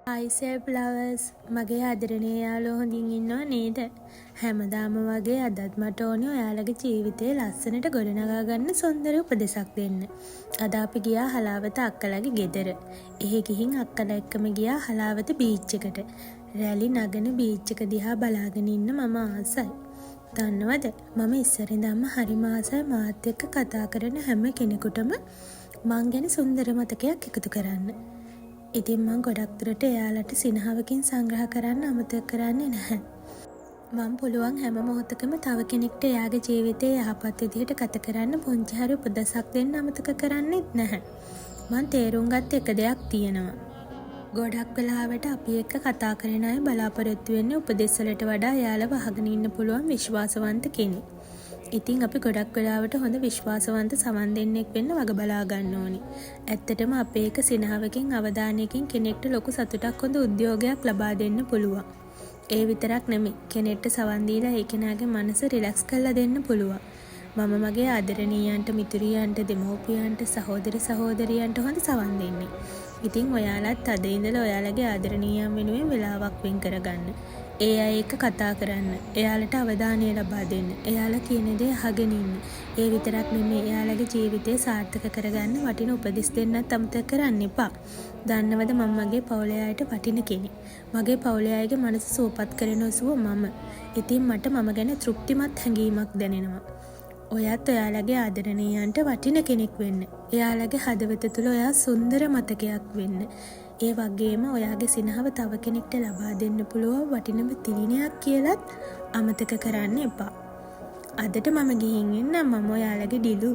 Hi self lovers, මගේ ආදරණීය යාළුවෝ හොඳින් ඉන්නව නේද? හැමදාම වගේ අදත් මට ඕනේ ඔයාලගේ ජීවිතේ ලස්සනට ගොඩනගා ගන්න සුන්දර උපදෙසක් දෙන්න. අද අපි ගියා හලාවත අක්කලගේ ගෙදර. එහෙ ගිහින් අක්කලා එක්කම ගියා හලාවත බීච් එකට. රැලි නගන බීච් එක දිහා බලාගෙන ඉන්න මම ආසයි. දන්නවද, මම ඉස්සර ඉඳන්ම හරිම ආසයි මාත් එක්ක කතා කරන හැම කෙනෙකුටම මං ගැන සුන්දර මතකයක් එකතු කරන්න. ඉතින් මං ගොඩක් දුරට එයාලට සිනහවකින් සංග්‍රහ කරන්න අමතක කරන්නේ නැහැ. මං පුළුවන් හැම මොහොතකම තව කෙනෙක්ට එයාගේ ජීවිතේ යහපත් විදිහට ගත කරන්න පුංචි හරි උපදෙසක් දෙන්න අමතක කරන්නෙත් නැහැ. මං තේරුම් ගත්ත එක දෙයක් තියෙනවා. ගොඩක් වෙලාවට අපි එක්ක කතා කරන අය බලාපොරොත්තු වෙන්නේ උපදෙස් වලට වඩා එයාලව අහගෙන ඉන්න පුළුවන් විශ්වාසවන්ත කෙනෙක්. ඉතින් අපි ගොඩක් වෙලාවට හොඳ විශ්වාසවන්ත සවන් දෙන්නෙක් වෙන්න වග බලා ගන්න ඕනි. ඇත්තටම අපේ එක සිනහවකින් අවධානයකින් කෙනෙක්ට ලොකු සතුටක්, හොඳ උද්‍යෝගයක් ලබා දෙන්න පුළුවන්. ඒ විතරක් නෙමෙයි, කෙනෙක්ට සවන් දීලා ඒ කෙනාගේ මනස රිලැක්ස් කරලා දෙන්න පුළුවන්. මම මගේ ආදරණීයන්ට, මිතුරියන්ට, දෙමව්පියන්ට, සහෝදර සහෝදරියන්ට හොඳ සවන් දෙන්නේ. ඉතින් ඔයාලත් අද ඉඳලා ඔයාලගේ ආදරණීයන් වෙනුවෙන් වෙලාවක් වෙන් කරගන්න. ඒ අය එක්ක කතා කරන්න. එයාලට අවධානය ලබා දෙන්න. එයාලා කියන දේ අහගෙන ඉන්න. ඒ විතරක් නෙමෙයි, එයාලගේ ජීවිතය සාර්ථක කරගන්න වටින උපදෙස් දෙන්නත් අමතක කරන්න එපා. දන්නවද, මම මගේ පවුලේ අයට වටින කෙනෙක්. මගේ පවුලේ අයගේ මනස සුවපත් කරන ඔසුව මම. ඉතින් මට මම ගැන තෘප්තිමත් හැඟීමක් දැනෙනවා. ඔයත් ඔයාලගේ ආදරණීයන්ට වටින කෙනෙක් වෙන්න. එයාලගේ හදවත තුළ ඔයා සුන්දර මතකයක් වෙන්න. ඒ වගේම ඔයාගේ සිනහව තව කෙනෙක්ට ලබා දෙන්න පුළුවන් වටිනම තිළිණයක් කියලත් අමතක කරන්න එපා. අදට මම ගිහින් එන්නම්. මම ඔයාලගේ ඩිලු.